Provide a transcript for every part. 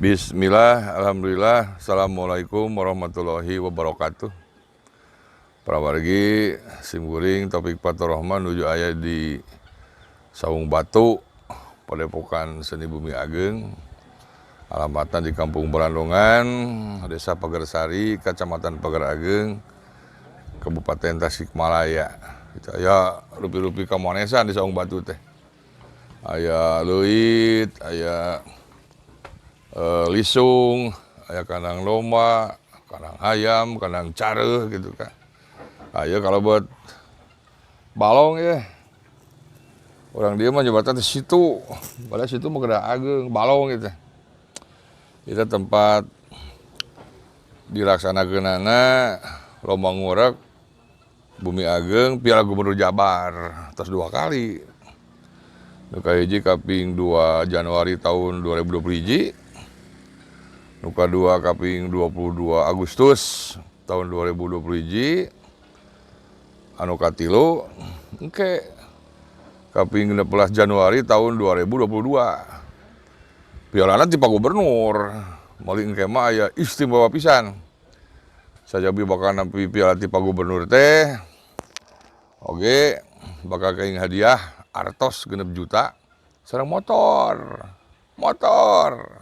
Bismillah, alhamdulillah, assalamualaikum warahmatullahi wabarakatuh. Para wargi, simkuring Taufik Faturrahman nuju aya di Saung Batu, Padepokan Seni Bumi Ageng. Alamatnya di Kampung Brandongan, Desa Pagersari, Kecamatan Pagar Ageng, Kabupaten Tasikmalaya. Gitu, aya rupi-rupi kamonesan di Saung Batu teh. Aya leuit, aya lisung, aya kandang domba, kandang ayam, kandang careuh gitu kan. Aya kalau buat balong ya. Orang dia mah jabatan di situ. Padahal situ mah gede ageng, balong gitu. Itu tempat dilaksanakeunana lomba ngurek Bumi Ageng Piala Gubernur Jabar terus 2 kali. Nu kahiji kaping 2 Januari tahun 2020 hiji. Nu kadua kaping 22 Agustus tahun 2020 hiji. Anu katilu engke kaping 16 Januari tahun 2022. Pialana ti Pak Gubernur. Meuli engke mah aya istimewa pisan. Sajabi bakal nampi piala ti Pak Gubernur teh. Oge bakal kaing hadiah artos 6 juta sareng motor. Motor.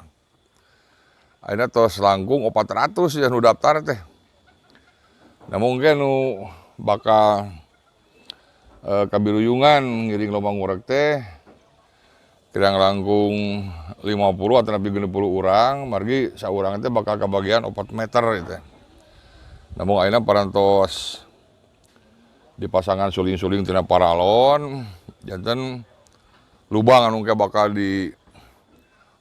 Ayeuna tos langkung 400 ya nu daftar teh. Nah mungkin nu bakal kabiruyungan ngiring lomba ngurek teh kirang langkung 50 atau lebih 60 urang, margi saurang teh bakal kabagian 4 meter gitu. Namun ayeuna parantos dipasangan suling-suling tina paralon, janten lubang anu engke bakal di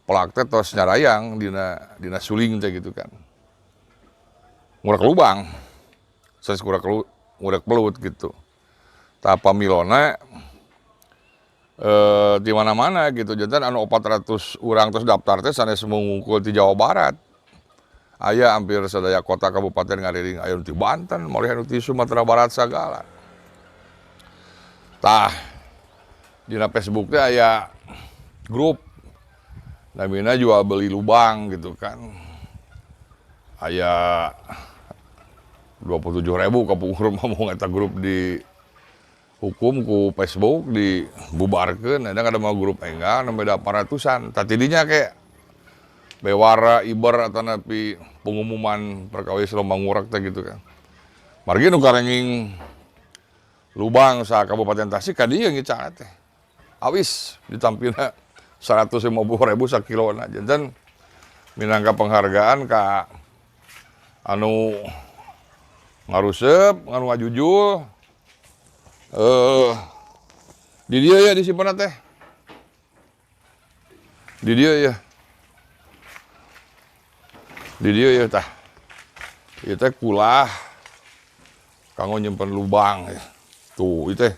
pelak teh tos nyarayang dina suling teh gitu kan. Ngurek lubang, sanes ngurek belut gitu. Tah pamilona di mana-mana gitu, janten anu 400 urang tos daftar teh sanes mungkul ti Jawa Barat. Aya hampir sadaya kota kabupaten ngariring, aya nu ti Banten, malih anu ti Sumatera Barat sagala. Tah dina Facebook teh aya grup namina jual beli lubang gitu kan. Aya 27.000 kapungkur mah mun eta grup di hukum ku Facebook dibubarkeun, ada kada mah grup enggal nembe 800-an. Tah tidinya ke bewara iber atau napi pengumuman perkawis lomba ngurek teh gitu kan. Margi nu karenging lubang sa Kabupaten Tasik ka dieu ngicana teh. Awis ditampilna 150.000 sakilona. Janten minangka penghargaan ka anu ngarusep, anu ngajujul. Di dieu ya disimpan teh. Di dieu ya. Di dieu ya tah. Ieu teh kulah kanggo nyimpen lubang ya. Tuh, ieu teh.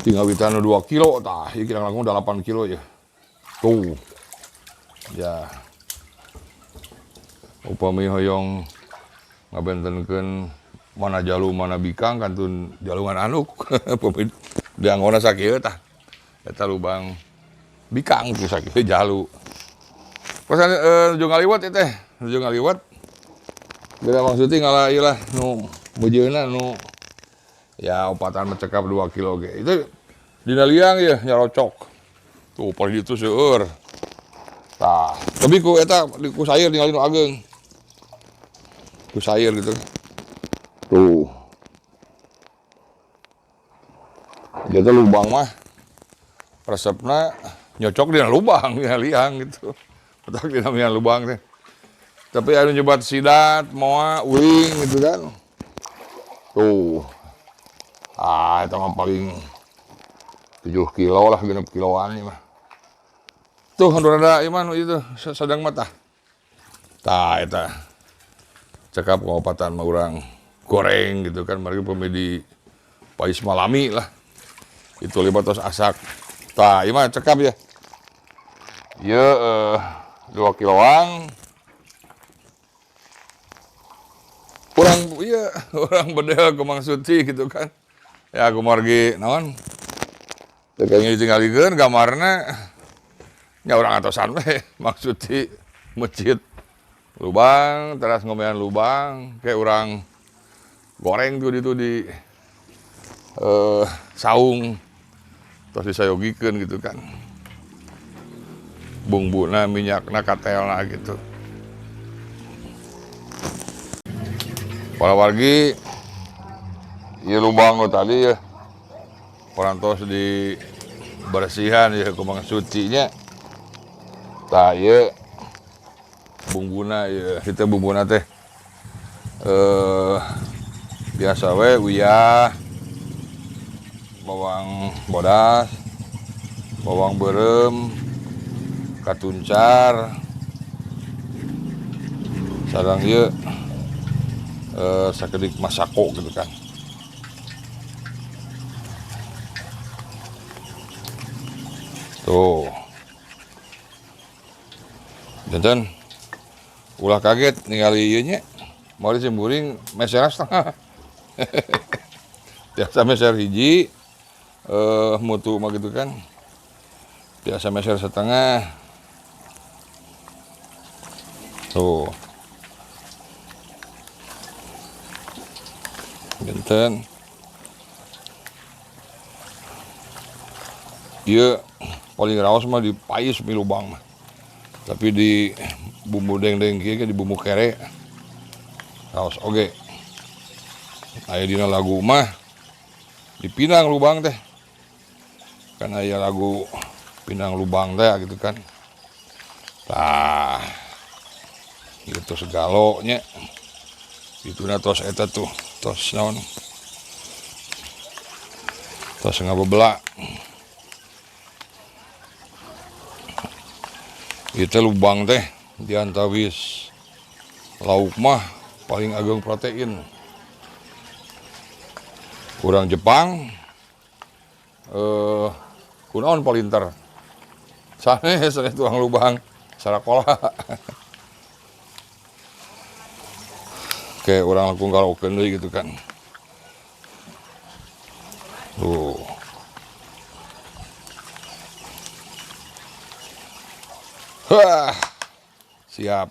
Tinggal witan 2 kilo tah, ieu kirang langkung 8 kilo ya. Tuh. Ya. Upami hoyong ngabentenkeun mana jalu mana bikang kantun jalungan anduk. Upami dianggona sakieu tah. Eta lubang bikang tuh sakieu jalu. Kosan nuju ngaliwat ieu teh, nuju ngaliwat. Beda maksudnya ngalah ieu lah nu meujeuhna nu ya opatan mencekap 2 kilo ge. Itu dina liang ya nyarocok. Tuh paling itu seueur. Tah, tapi ku eta ku sayur ningali nu ageng. Ku sayur gitu. Tuh. Jadi lubang mah resepna nyocok dina lubang, dina liang gitu. Petak dina lubang teh. Tapi anu nyebat sidat, moa, uling gitu kan. Tuh. Ah, itu mah paling 7 kilo lah, 6 kiloan ini mah. Tuh, anu rada ieu mah nu itu sadang mah tah. Tah eta. Cekap kaopatan mah urang goreng gitu kan, mari pemedi pais malami lah. Itu libat tos asak. Tah, ieu mah cekap ya. Ieu 2 kiloan. Urang ieu, urang bedel ke Mang Suci gitu kan. Ya aku margi naon? Teu kayaknya ditinggalikeun gambarna. Nya urang atosan we maksud di masjid lubang, teras ngomean lubang, kayak orang goreng tuh itu di saung terus disayogikeun gitu kan. Bumbuna, minyakna, katelna gitu. Para wargi, ieu lubang nu tadi ya, parantos di bersihan ya ku Mang Suci nya. Tah ieu bumbuna ieu, itu bumbuna teh biasa we uyah, bawang bodas, bawang beureum, katuncar, sareng ieu sakedik masako gitu kan. Tuh. Janten ulah kaget ningali ieu nya. Mau simburing meser setengah. Biasa meser hiji mutu mah gitu kan. Biasa meser setengah. Tuh. Janten ieu paling raos mah di pais mi lubang mah. Tapi di bumbu dengdeng kieu di bumbu kere raos oge. Aya dina lagu mah dipinang lubang teh. Kan aya lagu pinang lubang teh gitu kan. Tah gitu segalo nya. Dituna tos eta tuh, tos naon? Tos ngabebela. Itu lubang teh diantawis lauk mah paling ageng protein. Kurang Jepang kunaon palinter. Sanes sanes tuang lubang sarakola. Oke, orang langkung karaoke deui gitu kan. Tuh. Wah, siap.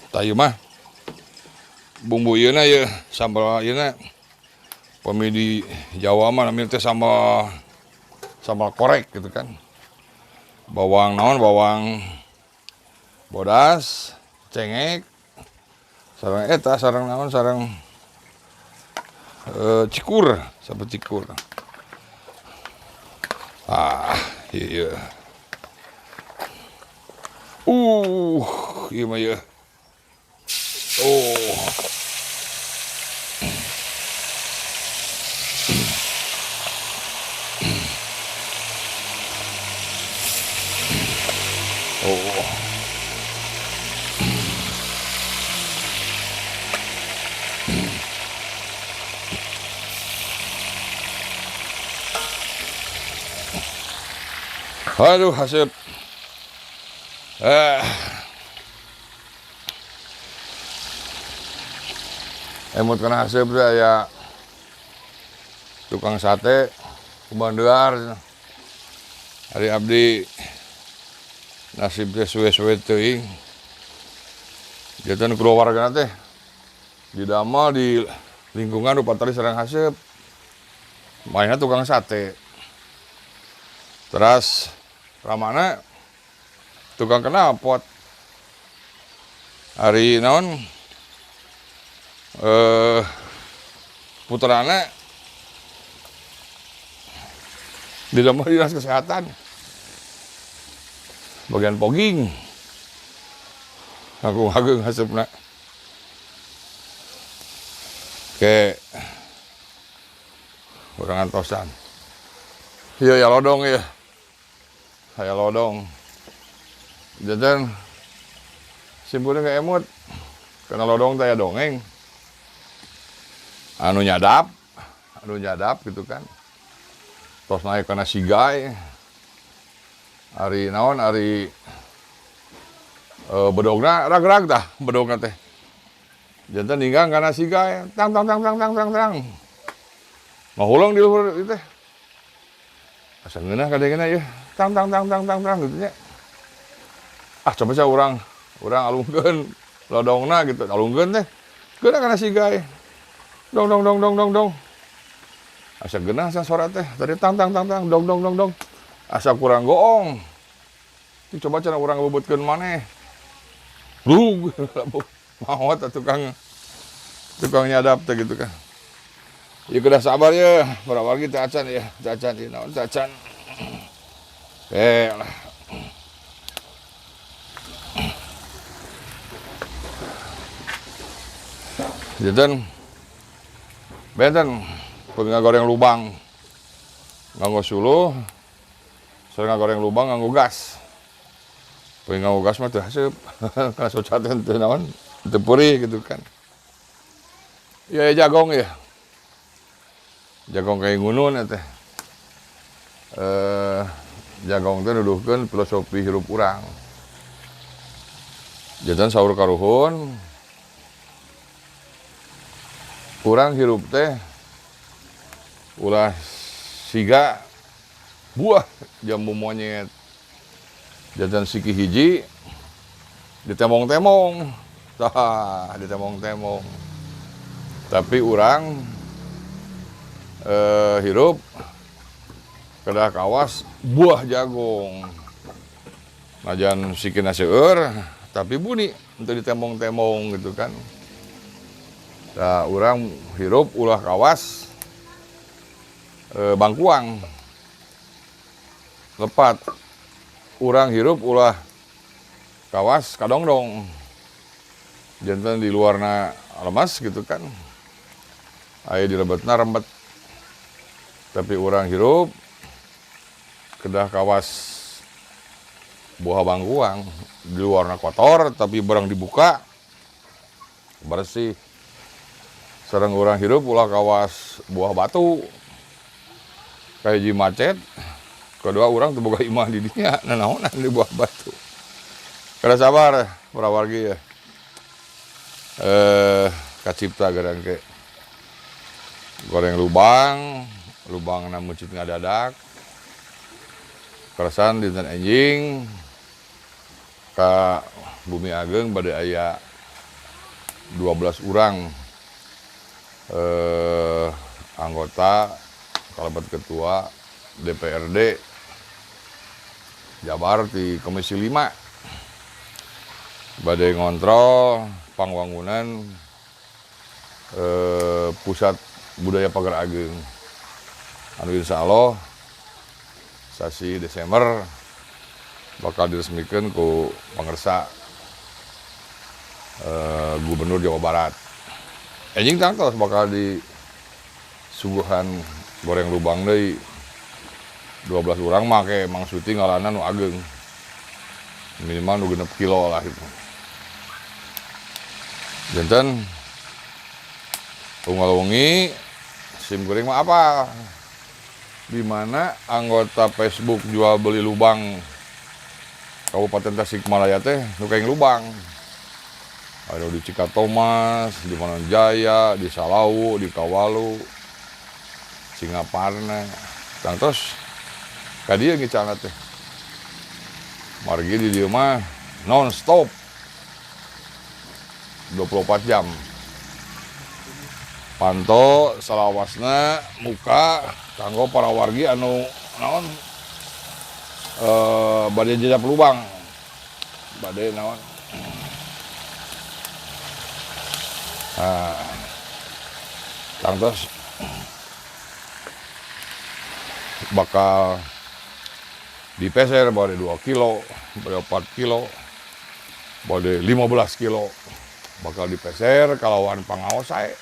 Tah ieu mah bumbu ieu na ieu, sambal ieu na. Pami di Jawa mah namanya teh sambal, sambal korek gitu kan. Bawang naon, bawang bodas, cengek, sareng eta, sareng naon, sareng cikur, sampai cikur. Ah, iya. Iya mah iya. Oh. Oh. Aduh, haseup. Emut kana haseup teh aya tukang sate kumandear. Ari abdi nasib teh suwe-suwe teuing. Janten keluargana teh didamel di lingkungan rupa tali sareng haseup. Mainna tukang sate. Teras ramana tukang knalpot. Ari naon? Putrana di dalam dinas kesehatan bagian fogging. Aku ageng hasupna. Oke, urang antosan. Iya ya lodong ya. Saya lodong. Jajan simpulnya nggak emut. Karena lodong teh dongeng. Anu nyadap gitu kan. Terus naik karena sigai. Ari naon, ari bedogna rag-rag dah bedogna teh. Janten ninggang karena sigai, tang tang tang tang tang tang tang. Ngahuleng di luhur itu teh. Asa ngeunah kadengena ieu. Tang tang tang tang tang tang gitu nya. Ah, coba saya urang urang alungkeun lodongna gitu, alungkeun teh. Geuna kana sigai. Dong dong dong dong dong dong. Asa geunah asa suara teh. Tadi tang tang tang tang dong dong dong dong. Asa kurang goong. Coba cara urang ngebebetkeun maneh. Rug, maot tukang tukang nyadap teh gitu kan. Ya kedah sabar ya, para wargi teu acan ya, teu acan ieu naon teu acan. Eh lah. Janten benten ngagoreng lubang nganggo suluh, sareng ngagoreng lubang nganggo gas. Pengen nganggo gas mah teu haseup. Kana soca teh teu naon, teu purih gitu kan. Ya, jagong ya. Jagong kayak ngunun teh. Jagong teh nuduhkeun filosofi hirup urang. Janten saur karuhun urang hirup teh ulah siga buah jambu monyet. Janten siki hiji ditemong-temong. Tah, ditemong-temong. Tapi urang hirup kedah kawas buah jagung. Najan sikina seueur tapi buni untuk ditembong-tembong gitu kan. Nah, urang hirup ulah kawas bangkuang. Lepat. Urang hirup ulah kawas kadongdong. Janten di luarna lemas gitu kan. Aya di lebetna rembet. Tapi urang hirup kedah kawas buah bangkuang, di luarna kotor tapi barang dibuka bersih. Sareng urang hirup ulah kawas buah batu. Kahiji macet, kedua urang teu boga imah di dinya, nanaonan di buah batu. Kada sabar para wargi ya. Kacipta gerang ke goreng lubang, lubangna meuncit ngadadak. Keresan dinten enjing ka Bumi Ageng bade aya 12 urang anggota kalabat ketua DPRD Jabar di Komisi 5 bade ngontrol pangwangunan pusat budaya Pagar Ageng anu insya Allah sasi Desember bakal diresmikan ku pangersa Gubernur Jawa Barat. Enjing tangtos bakal di suguhan goreng lubang deui 12 urang make Mang Suti ngalana nu ageng. Minimal nu 6 kilo lah gitu. Janten unggal wengi sim kuring mah apa? Di mana anggota Facebook jual beli lubang Kabupaten Tasikmalaya teh nu kaing lubang. Ada di Cikatomas, di Manonjaya, di Salawu, di Kawalu, Singaparna. Tangtos ka dieu ngicalna teh. Margi di dieu mah non stop 24 jam. Panto salawasna muka kanggo para wargi anu naon bade jejak lubang. Bade naon. Nah, tangtos bakal dipeser bade 2 kilo, bade 4 kilo, bade 15 kilo. Bakal dipeser kalawan pangaos sae.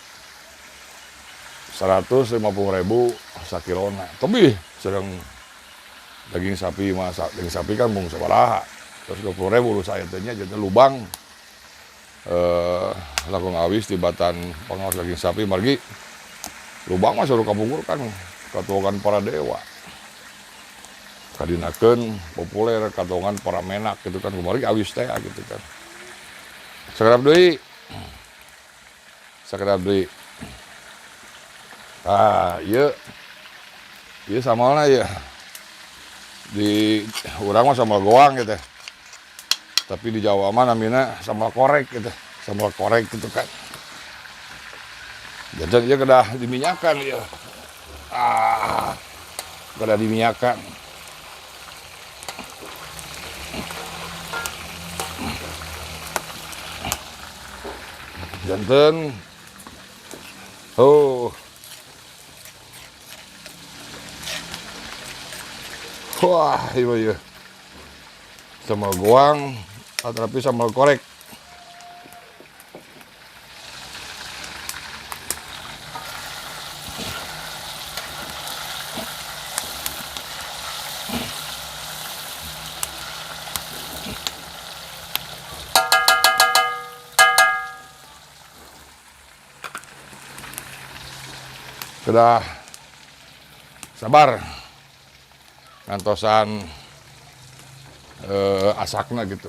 150.000 sakilona. Tebih sedang daging sapi mah, daging sapi kan mung sabaraha. 120.000 lu saya teh nya jadi lubang. Langkung awis tibatan pengawas daging sapi margi lubang mah suruh kapungkur kan katuangan para dewa. Kadinakeun populer katuangan para menak gitu kan kumargi awis teh gitu kan. Sakedap deui. Sakedap deui. Ah, ieu. Ieu samalna ieu. Di urang mah sambal goang gitu. Tapi di Jawa mah namina sambal korek gitu. Sambal korek gitu kan. Janten ieu kedah diminyakan ieu. Ah. Kedah diminyakan. Janten. Oh. Wah, iya iya. Sambal goang, tapi sambal korek. Sudah sabar ngantosan asakna gitu.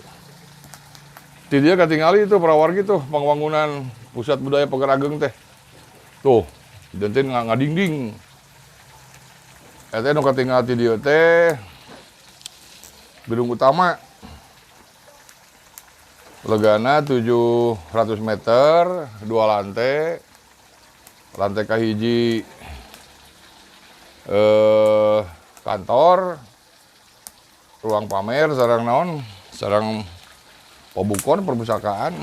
Ti dieu katingali itu para wargi tuh pangwangunan pusat budaya Pagar Ageng teh. Tuh, janten ngadingding. Eta nu katingal ti dieu teh gedung utama. Legana 700 meter, 2 lantai. Lantai kahiji kantor, ruang pamer, sarang naon, sarang pabukon perpustakaan.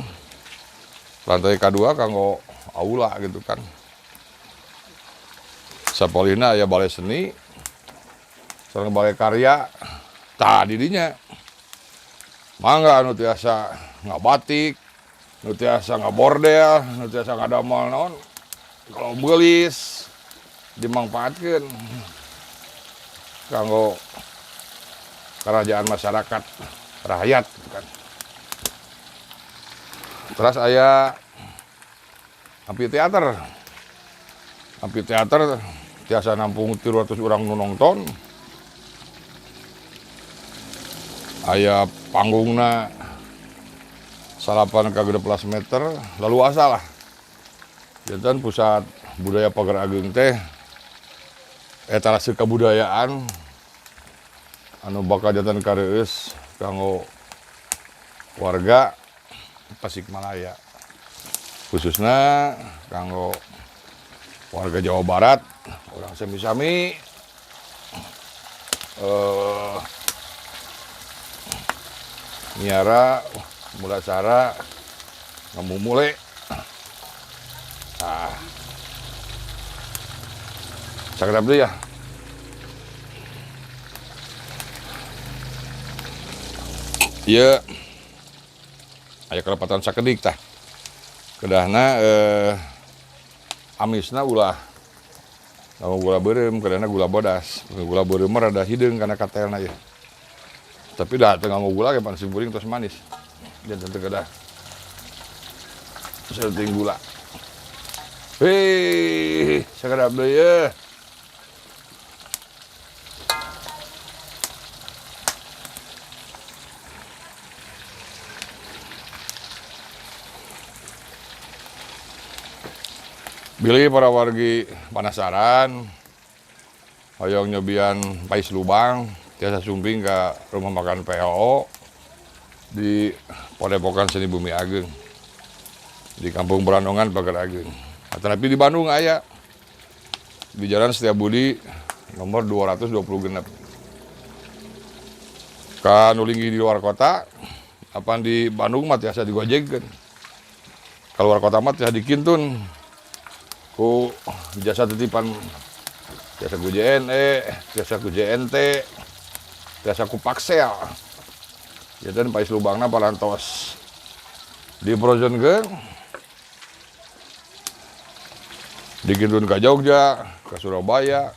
Lantai kedua kanggo aula gitu kan. Sapolina aya balai seni, sareng balai karya. Tah didinya. Mangga anu tiasa ngabatik, nu tiasa ngabordel, nu tiasa ngadamel naon, kalau beulis dimangfaatkeun kanggo kerajaan masyarakat, rakyat gitu kan. Terus aya amfiteater. Amfiteater tiasa nampung 300 orang nu nonton. Aya panggungna salapan ka 16 meter, leluasa lah. Janten pusat budaya Pagar Ageng teh etalase kebudayaan anu bakal janten kareueus kanggo warga Tasikmalaya, khususnya kanggo warga Jawa Barat, orang sami-sami miara mulasara ngamumule. Ah. Sakedap deui ya. Ieu aya kelepatan sakedik tah. Kedahna amisna ulah nganggo gula beureum, kedahna gula bodas. Gula beureum mah rada hideung kana katelna ieu. Tapi dah teu nganggo gula ge pan simpuring tos manis. Janten teu kedah saeuting gula. Hei, sakedap deui ye. Bilih para wargi penasaran, hoyong nyobian pais lubang, tiasa sumping ke rumah makan PHO di Padepokan Seni Bumi Ageng di Kampung Brandongan Pagar Ageng. Tapi di Bandung aya di Jalan Setiabudi nomor 220 genep. Ka nu linggih di luar kota, apan di Bandung mah tiasa digojegkeun. Ka luar kota mah tiasa dikintun ku jasa titipan, jasa ku JNE, jasa ku JNT, jasa ku Paxel. Janten pais lubangna parantos diprojenkeun, dikintun ka Jogja, ka Surabaya,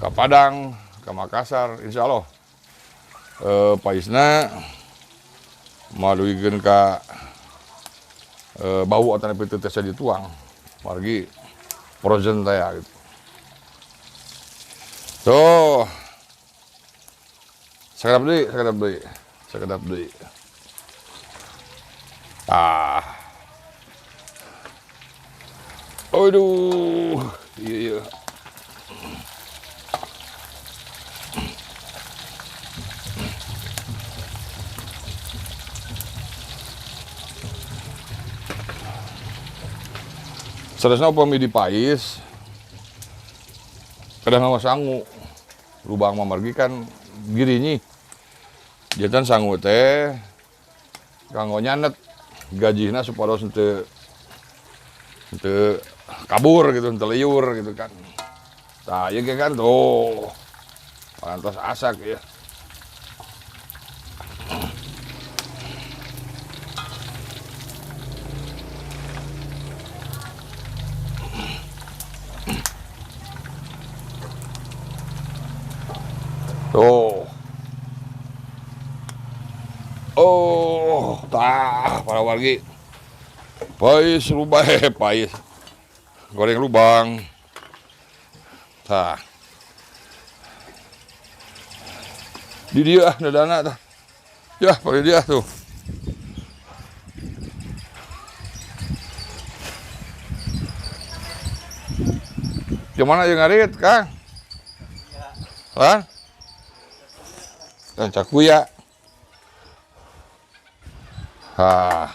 ka Padang, ka Makassar, insya Allah. Paisna maduikeun ka bau atau teu tiasa dituang. Margi frozen teh ya, gitu. Tuh. Sakedap deui, sakedap deui. Sakedap deui. Ah. Aduh, iya iya. Saresna upami dipais kadang ngawas sangu. Lubang mah margi kan girinyi. Janten sangu teh kanggo nyanet gajihna supados henteu kabur gitu, henteu liur gitu kan. Tah ieu ge kan tuh parantos asak ya. Tuh. Oh, tah para wargi. Pais lubang, pais. Goreng lubang. Tah. Di dia dadana tah. Ya, pada dia tuh. Gimana yang ngarit, Kang? Hah? Dan cakuya. Ha.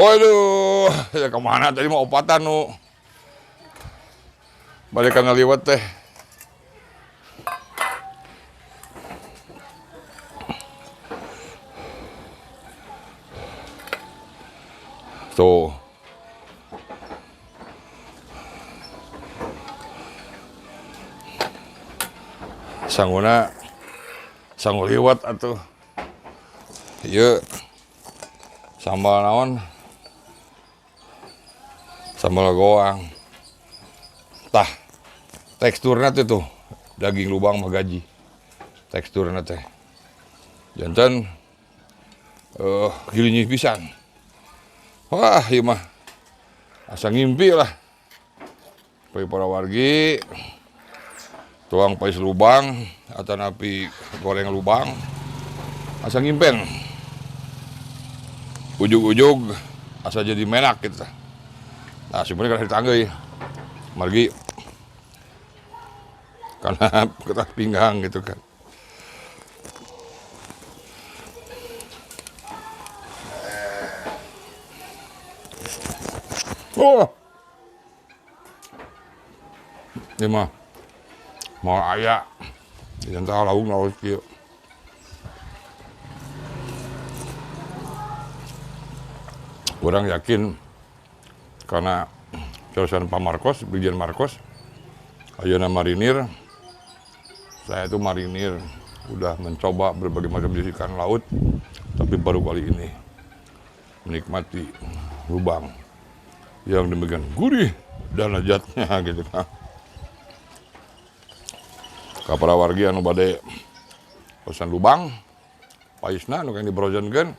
Waduh, ya kemana tadi mau opatan nu. Balikan ngaliwet teh. Tuh. Sanguna sangu liwat atuh. Ieu sambal naon? Sambal goang. Tah, teksturna teh tuh daging lubang mah gaji. Teksturna teh. Janten gilinyih pisan. Wah, ieu mah asa ngimpi lah. Bagi para wargi tuang pais lubang atanapi goreng lubang asa ngimpen. Ujug-ujug asa jadi menak gitu. Nah, sebenarnya kan ditanggeuy. Margi karena ketat pinggang gitu kan. Oh. Ini mah mau aya. Jangan tahu lauk lauk kieu. Kurang yakin karena jurusan Pak Marcos, Brigjen Marcos, ayeuna marinir. Saya itu marinir, udah mencoba berbagai macam jenis ikan laut, tapi baru kali ini menikmati lubang yang demikian gurih dan lezatnya gitu kan. Ka para wargi anu bade pesan lubang, paisna anu kang dibrojonkeun,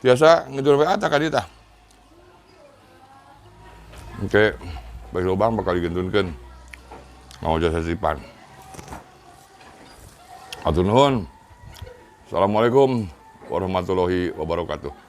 tiasa ngejur WA tah ka dieu tah. Oke, bagi lubang bakal digentunkeun. Mau jasa sipan. Hatur nuhun. Assalamualaikum warahmatullahi wabarakatuh.